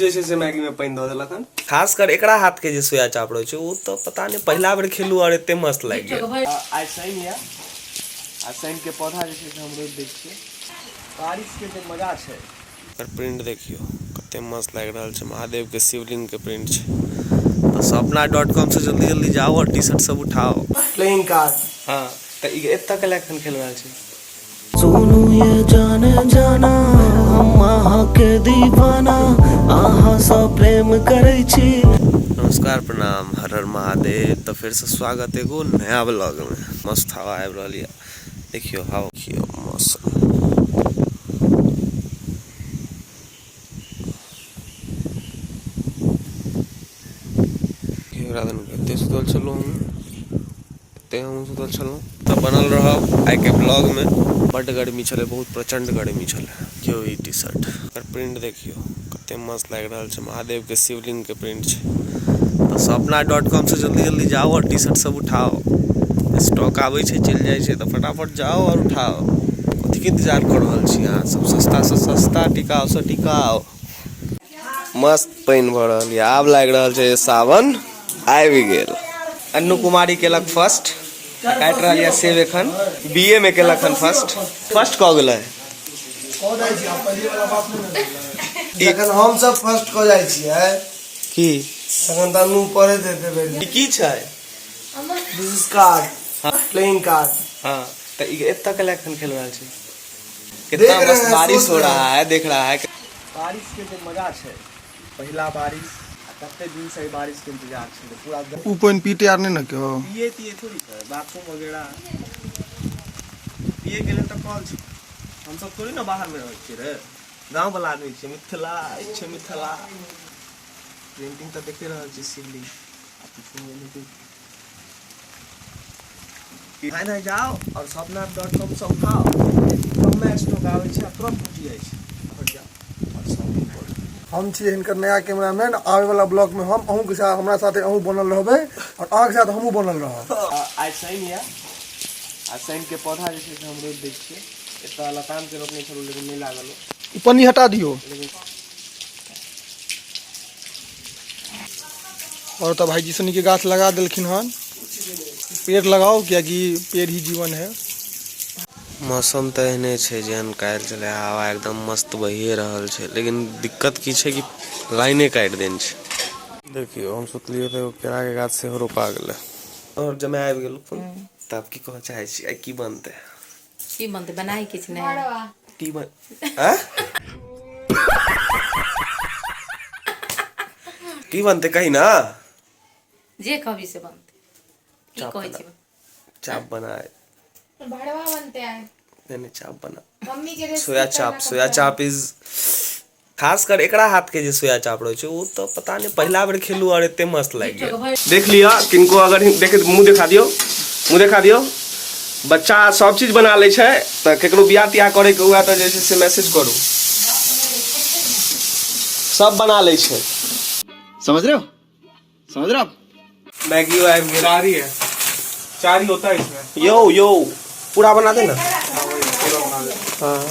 जे छै से मैगी में पानि दऽ देलक हन। खास कर एकरा हाथ के जे सोया चाप रहै छै ओ तऽ पता नहि, पहिला बेर खेलू और एते मस्त लागि गेल। आइ शनि यऽ आ शनि के पौधा जे छै से हम रोपि दै छियै। बारिश के जे मजा छै। एकर प्रिंट देखियौ कते मस्त लागि रहल छै, महादेव के शिवलिंग के प्रिंट छै। तऽ सपना डॉट कॉम से जल्दी जल्दी जाओ और टी शर्ट सब उठाओ। Playing card. हाँ, तऽ ई एतऽ के एखन खेल रहल छै। सोनू ये जाने जाना हम अहाँ के दीवाना, अहाँ सँ प्रेम करै छी। नमस्कार, प्रणाम, हर हर महादेव। तऽ फेरसँ स्वागत एगो नया ब्लॉग में। मस्त हवा आबि रहल यऽ, देखियौ हवा, देखियौ मौसम। एते सुतल छलहुँ हम, एते हम सुतल छलहुँ। तऽ बनल रहब आइके ब्लॉगमे। बड्ड गर्मी छलै, बहुत प्रचण्ड गर्मी छलै। देखियौ ई टी शर्ट, एकर प्रिंट देखियौ कते मस्त लागि रहल छै, महादेव के शिवलिंग के प्रिंट छै। तऽ सपना डॉट कॉम से जल्दी जल्दी जाओ और टी शर्ट सब उठाओ। स्टॉक आबै छै, चलि जाइ छै, तऽ फटाफट जाओ और उठाओ। कथीके इंतजार कऽ रहल छी अहाँ सब? सस्ता से सस्ता, टिकाउ से टिकाउ। मस्त पानि भऽ रहल यऽ, आब लागि रहल छै जे सावन आबि गेल। अन्नू कुमारी केलक फर्स्ट, काटि रहल यऽ सेब एखन। बी ए मे केलक हन फर्स्ट, फर्स्ट कऽ गेलै। जखन हम सब फर्स्ट कऽ जाइ छियै की तखन तऽ अन्नू पढ़ैत हेतै भरि। ई की छै? This is card, playing card. हाँ, तऽ ई एतऽ के एखन खेल रहल छै। देख कितना रहे मस्त हैं, बारिश सोच हो रहे रहा हैं। है, देख रहा है। बारिश के जे मजा छै, पहिला बारिश आ कते दिन से एहि बारिश के इंतजार छलै पूरा। उ पानि पीते आर नहि ने केओ। पिए तिए थोड़ी छै, बाथरूम वगैरह पिए के लेल तऽ कल छै। हमसब थोड़ी ने बाहर मे रहै छियै रे, गाँव वाला आदमी छियै। मिथिला छै मिथिला। प्रिंटिंग तऽ देखे रहल छी, शिवलिंग आ पीछू मे एनाहिते। धाइ धाइ जाओ और सपना डॉट कॉम से उठाओ। कमे स्टॉक आबै छै आ तुरंत टूटि जाइ छै। फटाफट जाओ और शॉपिंग करू। हम छी हिनकर नया कैमरामैन। आबे वाला ब्लॉग में हम अहूँ के साथ, हमरा साथे अहूँ बनल रहबै और अहाँ के साथ हमहूँ बनल रहब। आइ शनि यऽ आ शनि के पौधा जे छै से हम रोपि दै छियै। एतऽ लताम के रोपने छलहुँ, लेकिन नहि लागल ओ। ई पन्नी हटा दियौ। लेकिन और तऽ भाईजी सनी के गाछ लगा देलखिन हन। पेड़ लगाओ, कियाकि पेड़ ही जीवन है। मौसम तऽ एहने छै जेहन काल्हि छलै, हवा एकदम मस्त बहिए रहल छै, लेकिन दिक्कत की छै कि लाइने काटि देने छै। देखियौ, हम सुतलियै तऽ एगो केराके गाछ सेहो रोपा गेलै। और जमाय आबि गेल। तऽ आब की कहऽ चाहै छी, आइ की बनतै? की बनतै? बनाइ किछु नहि। की बन आँय? की बनतै, कही ना। जे कहबी से बनतै। की चाप कहै बना। छी? चाप बनाए। भड़वा बनते आए। नहीं नहीं, चाप बना। मम्मी के रेसिपी। सोया चाप, सोया चाप is खास कर एकरा हाथ के जे सोया चाप रहै छै ओ तऽ पता नहि, पहिला बेर खेलू और एते मस्त लागि गेल। देख लिअ, किनको अगर देख, मुँह देखा दियौ, मुँह देखा दियौ। बच्चा सब चीज बना लै छै, तऽ केकरो बियाह तियाह करैके हुए तऽ जे छै से मैसेज करू। सब बना लै छै। समझ रहे हो, समझ रहे हो आप? मैगी आबि गेल। चार ही है, चार ही होता है इसमें। यौ यौ, पूरा बना दे ना। पूरा बना दे। हाँ,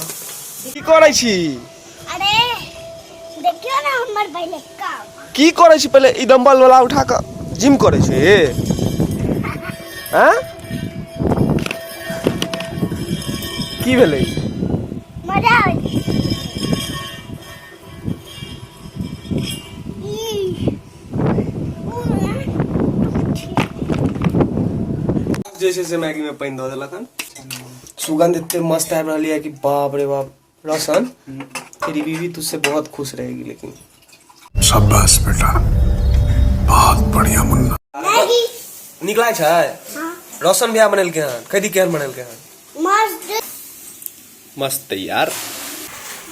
की करै छी? अरे देखियो ना हमर पहिले काम। की करै छी? पहिले ई डम्बल वाला उठा कऽ जिम करै छी? आँ, की भेलै? मजा आबै छै। ई जे छै से मैगी में पानि दऽ देलक हन। सुगंध एते मस्त आबि रहल यऽ कि बाप रे बाप। रोशन, तेरी बीवी तुझसे बहुत खुश रहेगी। लेकिन शाबाश बेटा, बहुत बढ़िया मुन्ना। मैगी। नीक लागै छै? रोशन भैया बनेलकै हन। कैदी केहन बनेलकै हन? मस्त। मस्त यार।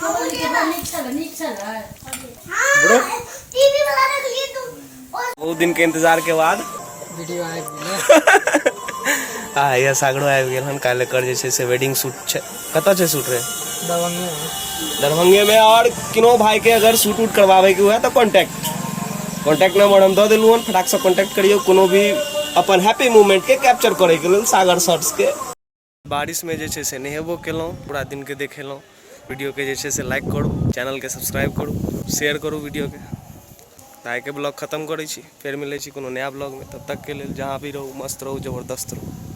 हाँ, टीवी वाला रख लिए तू और। बहुत दिन के इंतजार के बाद वीडियो आबि गेलै। आ यह सागरो आबि गेल हन। काल्हि एकर जे छै से वेडिंग शूट छै। कतऽ छै शूट रे? दरभंगे। दरभंगे में। और किनो भाई के अगर शूट उट करवावे के हुए तऽ कॉन्टैक्ट नंबर हम दऽ देलहुँ हन, फटाक से कॉन्टैक्ट करियौ कोनो भी अपन हैप्पी मोमेंट के कैप्चर करे के लेल सागर शॉट्स के। बारिश में जे छै से नहेबो केलहुँ, पूरा दिन के देखेलहुँ। वीडियो के जे छै से लाइक करू, चैनल के सब्सक्राइब करू। शेयर करू वीडियोके। तऽ आइके ब्लॉग खत्म करै छी, फेर मिलै छी कोनो नया ब्लॉगमे। तब तकके लेल जहाँ भी रहू मस्त रहू, जबरदस्त रहू।